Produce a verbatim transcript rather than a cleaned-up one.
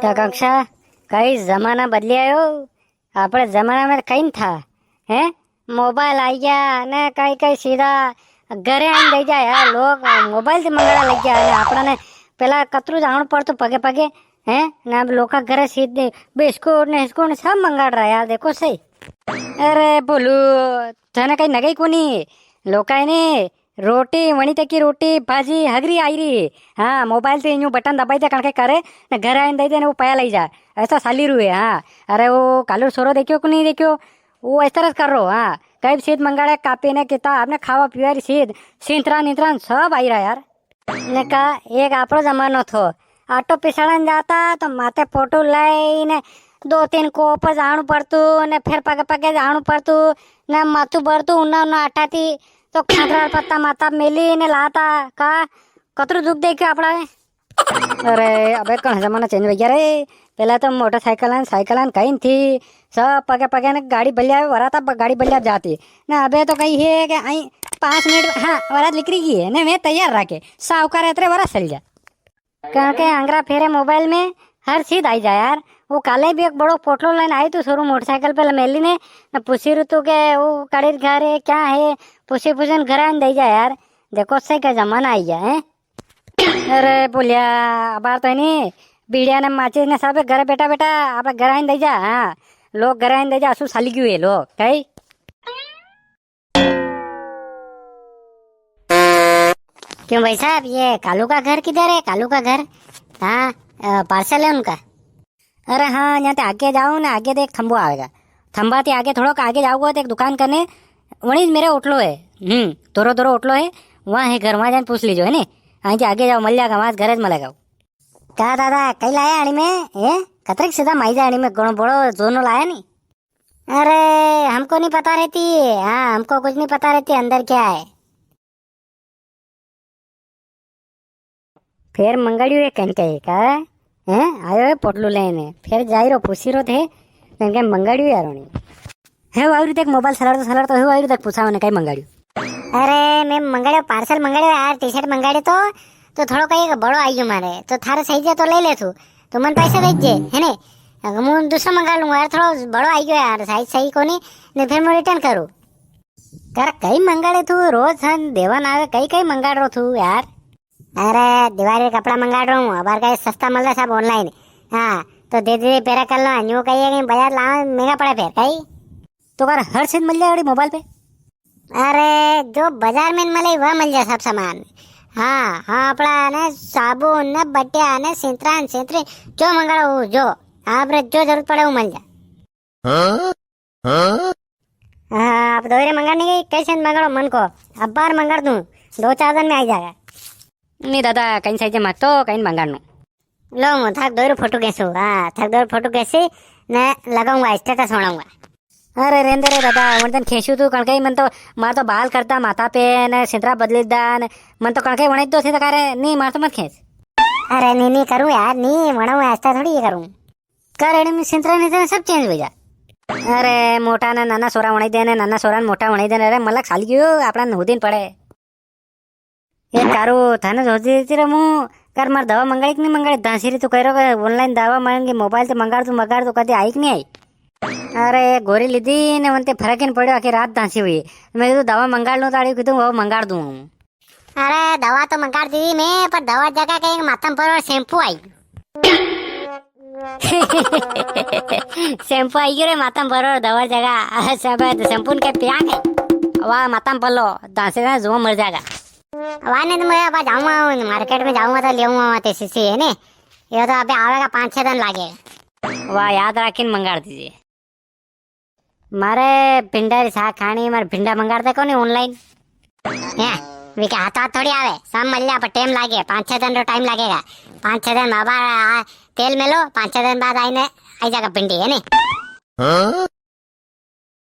तो आकांक्षा, कई जमाना बदलिया हो। आपणे जमाना में कई था, हैं? मोबाइल आई गया ने कई कई सीधा घरे आइन दे जा यार। लोग मोबाइल से मंगाड़ा लग गया है। आपणा ने पेला कतरू जावणो पड़तो पगे पगे, हैं? ने अब लोका घरे सीधे बिस्कुट ने हिस्कुट ने सब मंगाड़ रहा यार, देखो सही। अरे बोलू, थने कई नगई कोनी। लोका है ने रोटी, वणी तक की रोटी, भाजी, हगरी आई री। हाँ, मोबाइल से यूं बटन दबाई दे, कणके करे, ने घर आइन दे दे, ने वो पया लई जा। ऐसा साली रू है, हाँ। अरे वो कालू रो सोरो देख्यो कि नी देख्यो? वो इस तरह से कर रो, हाँ। कई सीध मंगाड़े, कापी ने किताब ने खावा पीवा री सीध, सींतरा नींतरा सब आई रहा यार। ने का एक आपणो जमानो थो, आटो पिसाड़न जाता तो माथे पोटू लई ने दो तीन कोप जाणू पड़तू, ने फिर पगे पगे जाणू पड़तू, ने माथू बरतू उन्ना उन्ना आटा थी, तो खादरा रा पत्ता माथा मेली ने लाता। का कतरू दुख देख्यो आपड़ा ने। अरे अबे कण जमाना चेंज हो गया रे। पेला तो मोटरसाइकिल ने साइकिल ने कई थी, सब पगे पगे ने गाड़ी बल्या वराता, गाड़ी बल्या जाती। ना अबे तो कई है कि आई पाँच मिनट, हाँ, वरात निकरी गई है ने, मैं तैयार राखे, साहूकार इतरे वरात चल जा। कणके आंगरा फेरे मोबाइल में हर चीज आई जा यार। वो काले भी एक बड़ो पोटलो लेने आई तू सोरू मोटरसाइकिल पे मेली ने, ने पूछी रू तू के वो कड़ी रा घर है, क्या है, पूछी पूछी ने घर आने दे जा यार। देखो से क्या जमाना आई गया है। अरे बोलिया, अबार तो है नी, बीड़िया ने माचिस ने सब घरे बैठा बैठा आपणे घर आइन दे जा। हाँ, लोग घर आइन दे जा, असु साली क्यों है लोग, कई? क्यों भाई साहब, ये कालू का घर किधर है? कालू का घर? हाँ, अ, पार्सल है उनका। अरे हाँ, यहाँ ते आगे जाओ ना, आगे देख थंबो आवेगा। थंबा ते आगे थोड़ो आगे जाओगा तो एक दुकान कने, वणी मेरे ओटलो है। हम्म, दोरो दोरो ओटलो है, वहाँ है घर, वहाँ जाने पूछ लीजो, है ने? हाँ जी, आगे जाओ, मिल जाएगा, वहाँ घरे मिलेगा। का दादा, कई लाया अणी में? ए, कतरेक सीधा माई जा अणी में, घणो बड़ो जोनो लाया नी। अरे, हमको नहीं पता रहती। हाँ, हमको कुछ नहीं पता रहती अंदर क्या है। फेर मंगाड़ियो है कणके का? हैं? आयो है पोटलू लेने। फेर जाई रो पूछी रो थे, कणके मंगाड़ियो यार होनी। हे वायरू देख मोबाइल सलाड़ तो, सलाड़ तो हे वायरू देख पूछा मैंने कई मंगाड़ियो। अरे, मैं मंगाड़ियो, पार्सल मंगाड़ियो यार, टी शर्ट मंगाड़ियो तो, तो थोड़ो कई बड़ो आई गयो मारे। तो थारे सही जे तो ले ले तू। तो मन पैसा दे जे, है ने? अगर मैं दूसरा मंगा लूंगा यार, थोड़ो बड़ो आई गयो यार, साइज सही कोनी, ने फिर मैं रिटर्न करूँ। कर कई मंगाड़े तू, रोज हन देवन आवे, कई कई मंगाड़ रो तू यार? अरे, दिवाली रे कपड़ा मंगाड़ रो हूँ, अबार कई सस्ता मिल रहा सब ऑनलाइन। हाँ, तो दे दे, पेरा कर लो, न्यू कई है, कई बाजार लावा महंगा पड़े फिर, कई? तो कर हर चीज मिल जाए अड़ी मोबाइल पे? अरे, जो बाजार में मिले, वह मिल जाए सब सामान। हाँ, हाँ, आपड़ा ने साबुन, ने बटिया, ने सिंतरा, ने सिंतरी, जो मंगाड़ो वो, जो, आप रे जो जरूरत पड़े, वो मिल जाए। हाँ? हाँ? हाँ, आप दोई रे मंगाड़नी के, कैसे मंगाड़ो मन को, अबार मंगाड़ दूँ, दो चार दिन में आई जाएगा। नी दादा, कई साइज मत तो, कई मंगाड़नू। लो, मु थाक दोई रो फोटो खेसू, हाँ, थाक दोई रो फोटो खेसी, ने लगाऊंगा, स्टेटस बनाऊंगा। अरे रेंदे रे दादा, वण दिन खेसू तू कणकई, मन तो, मार तो बाल करता माथा पे, ने सिंतरा बदली दा, ने मन तो कणकई वणाई दो थे तो कह रहे, नी, मार तो मत खेस। अरे नी, नी करूँ यार, नी वणाऊँ, ऐसा थोड़ी ये करूँ। कर एड़े में सिंतरा नीतरा सब चेंज हो जा। अरे मोटा ने नाना सोरा वणाई दे ने, नाना सोरा ने मोटा वणाई दे ने, अरे मलक साल गयो, आपड़ा नौ दिन पड़े। ए कारू, थाने सोची देती रे मु, कर मार दवा मंगाड़ी कि नी मंगाड़ी? धांसी री तू कह रो के ऑनलाइन दवा मांगी, मोबाइल ते मंगाड़ तू, मंगाड़ तू, कदी आई कि नी आई? अरे गोरी लीधी ने वनते फर्क ही नी पड़्यो, आखी रात धांसी हुई। मैं कीधु दवा मंगाड़ लूं, ताड़ी कीधु वो मंगाड़ दूं। अरे दवा तो मंगाड़ दी मैं, पर दवा जगह के एक माथा में परो शैम्पू आई। शैम्पू आई गयो रे माथा में परो दवा जगह। अच्छा बे, तो शैम्पू ने के पिया के? वाह, माथा में पलो, धांसे ना जुआ मर जाएगा। वाह, नी तो मैं अब जाऊंगा, मार्केट में जाऊंगा तो ले आऊंगा वहां ते शीशी, है ने? ये तो अबे आवेगा, पाँच छह दिन लागे। वाह, याद राखी ने मंगाड़ दीजे। मारे भिंडा री साग खानी, मारे भिंडा मंगाड़ दे कोनी ऑनलाइन। हैं, वी के हाथ हाथ थोड़ी आवे, सब मल जा, पर टाइम लागे, पाँच छह दिन रो टाइम लागेगा। पाँच छह दिन में अबार, आ, तेल मेलो, पाँच छह दिन बाद आई ने, आई जाएगा भिंडी, है ने? हाँ?